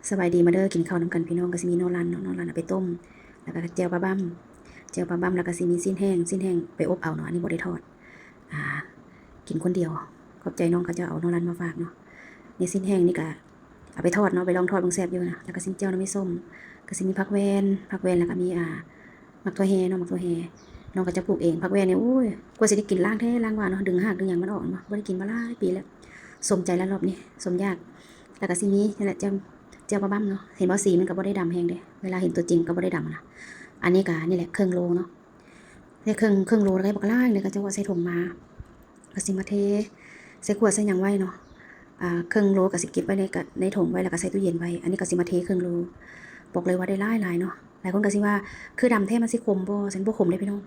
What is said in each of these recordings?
ສະບາຍດີ ມາເດີ ກິນເຂົ້ານຳກັນພີ່ນ້ອງ. ກໍຊິມີໜໍ່ລັນເນາະ, ໜໍ່ລັນເອົາໄປຕົ້ມ ແລ້ວກໍແຈ່ວປາບ້ຳ ແຈ່ວປາບ້ຳ ແລ້ວກໍຊິມີຊີ້ນແຫ້ງ, ຊີ້ນແຫ້ງໄປອົບເອົາເນາະ, ອັນນີ້ບໍ່ໄດ້ທອດ. ອ່າ ກິນຄົນດຽວ. ຂອບໃຈນ້ອງເຂົາເຈົ້າເອົາໜໍ່ລັນມາຝາກເນາະ. ນີ້ຊີ້ນແຫ້ງນີ້ກໍເອົາໄປທອດເນາະ, ໄປລອງທອດເບິ່ງແຊບຢູ່ນະ. ແລ້ວກໍຊິມີແຈ່ວໜໍ່ໄມ້ສົ້ມ, ກໍຊິມີຜັກແວ່ນ, ຜັກແວ່ນ ແລ້ວກໍມີ ອ່າ ໝາກຖົ່ວແຮ່ເນາະ, ໝາກຖົ່ວແຮ່ ນ້ອງກໍຈະປູກເອງ. ຜັກແວ່ນນີ້ ໂອ້ຍ ກວ່າຊິໄດ້ກິນ ລ້າງແທ້ລ້າງວ່າເນາະ, ດຶງຮາກດຶງຫຍັງມັນອອກເນາະ, ບໍ່ໄດ້ກິນມາຫຼາຍປີແລ້ວ. ສົມໃຈແລ້ວລອບນີ້ ສົມຢາກ. ແລ້ວກໍຊິມີນັ້ນແຫຼະ ແຈ່ວ ແຈ່ວປາບ້ຳເນາະ. ເຫັນບໍ່ ສີມັນກໍບໍ່ໄດ້ດຳແຮງເດ້, ເວລາເຫັນຕົວຈິງກໍບໍ່ໄດ້ດຳນະ. ອັນນີ້ກໍນີ້ແຫຼະ ເຄິ່ງໂລເນາະ, ໄດ້ເຄິ່ງ ເຄິ່ງໂລ ແລ້ວກໍບັກຫຼາຍເລີຍ. ເຂົາເຈົ້າວ່າໃສ່ຖົງມາ ກໍຊິມາເທໃສ່ຂວດໃສ່ຫຍັງໄວ້ເນາະ. ອ່າ ເຄິ່ງໂລກໍຊິເກັບໄວ້ໃນ ໃນຖົງໄວ້ ແລ້ວກໍໃສ່ຕູ້ເຢັນໄວ້. ອັນນີ້ກໍຊິມາເທເຄິ່ງໂລ. ບອກເລີຍວ່າໄດ້ຫຼາຍໆເນາະ. ຫຼາຍຄົນກໍຊິວ່າ ຄືດຳແທ້ ມັນຊິຂົມບໍ່? ຊັ້ນ ບໍ່ຂົມເດ້ພີ່ນ້ອງ.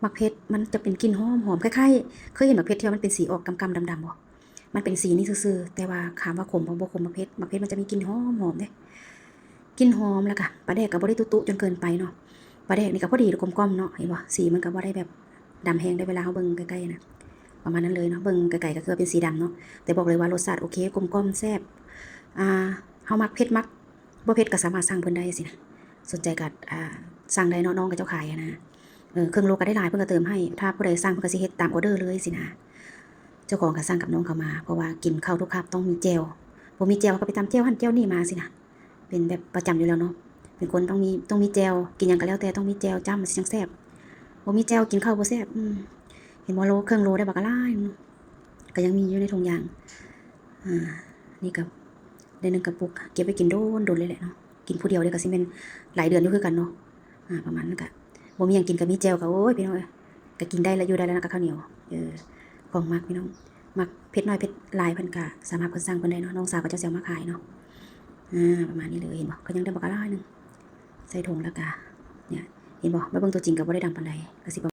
ໝາກເຜັດມັນຈະເປັນກິ່ນຫອມໆ ຄ້າຍໆ ເຄີຍເຫັນໝາກເຜັດທີ່ວ່າມັນເປັນສີອອກກຳໆ ດຳໆບໍ່? ມັນເປັນສີນີ້ຊື່ໆ ແຕ່ວ່າຖາມວ່າຂົມບໍ່? ບໍ່ຂົມ. ໝາກເຜັດ ໝາກເຜັດມັນຈະມີກິ່ນຫອມໆເດ້, ກິ່ນຫອມ. ແລ້ວກະປາແດກກໍບໍ່ໄດ້ຕຸໆຈົນເກີນໄປເນາະ, ປາແດກນີ້ກໍພໍດີ ກົມກ່ອມເນາະ. ເຫັນບໍ່ ສີມັນກໍບໍ່ໄດ້ແບບດຳແຮງເດ້ ເວລາເຮົາເບິ່ງໃກ້ໆນະ, ປະມານນັ້ນເລີຍເນາະ. ເບິ່ງໄກໆກໍຄືວ່າເປັນສີດຳເນາະ, ແຕ່ບອກເລີຍວ່າລົດຊາດໂອເຄ ກົມກ່ອມ ແຊບ. ອ່າ ເຮົາມັກເຜັດ ມັກບໍ່ເຜັດກໍສາມາດສັ່ງເພິ່ນໄດ້ຊີ້ນະ. ສົນໃຈກໍ ອ່າ ສັ່ງໄດ້ເນາະ, ນ້ອງເຂົາເຈົ້າຂາຍຫັ້ນນະ. ເອີ ເຄິ່ງໂລກໍໄດ້ຫຼາຍ ເພິ່ນກໍເຕີມໃຫ້, ຖ້າຜູ້ໃດສັ່ງເພິ່ນກໍຊິເຮັດຕາມອໍເດີເລີຍຊີ້ນະ. ເຈົ້າຂອງກໍສັ່ງກັບນ້ອງເຂົາມາ ເພາະວ່າກິນເຂົ້າທຸກຄາບຕ້ອງມີແຈ່ວ, ບໍ່ມີແຈ່ວກໍໄປຕຳແຈ່ວຫັ້ນແຈ່ວນີ້ມາຊີ້ນະ. ເປັນແບບປະຈຳຢູ່ແລ້ວເນາະ, ເປັນຄົນຕ້ອງມີ ຕ້ອງມີແຈ່ວ, ກິນຫຍັງກໍແລ້ວແຕ່ຕ້ອງມີແຈ່ວຈ້ຳ ມັນຊິຈັ່ງແຊບ. ບໍ່ມີແຈ່ວກິນເຂົ້າບໍ່ແຊບ. ອືມ ເຫັນບໍ່ ໂລ ເຄິ່ງໂລໄດ້ບັກຫຼາຍ, ກໍຍັງມີຢູ່ໃນຖົງຢາງ. ອ່າ ນີ້ກໍໄດ້ໜຶ່ງກະປຸກ ເກັບໄວ້ກິນໂດນໆເລີຍແຫຼະເນາະ, ກິນຜູ້ດຽວເດ້ກໍຊິແມ່ນຫຼາຍເດືອນຢູ່ຄືກັນເນາະ. ອ່າ ປະມານນັ້ນ ກະບໍ່ມີຫຍັງກິນ ກະມີແຈ່ວ ກະ ໂອ້ຍ ພີ່ນ້ອງເອີຍ ກະກິນໄດ້ລະ ຢູ່ໄດ້ລະນະ ກັບເຂົ້າໜຽວ. ເອີ ຂອງມັກພີ່ນ້ອງ, ມັກເຜັດໜ້ອຍເຜັດຫຼາຍ ເພິ່ນກະສາມາດ ເພິ່ນສັ່ງເພິ່ນໄດ້ເນາະ, ນ້ອງສາວເຂົາເຈົ້າຊິເອົາມາຂາຍເນາະ. ອ່າ ປະມານນີ້ເລີຍ ເຫັນບໍ່ ກໍຍັງໄດ້ບັກຫຼາຍໜຶ່ງ ໃສ່ຖົງ. ແລ້ວກະ ເຫັນບໍ່ ມາເບິ່ງຕົວຈິງກໍບໍ່ໄດ້ດຳປານໃດ ກໍຊິປະ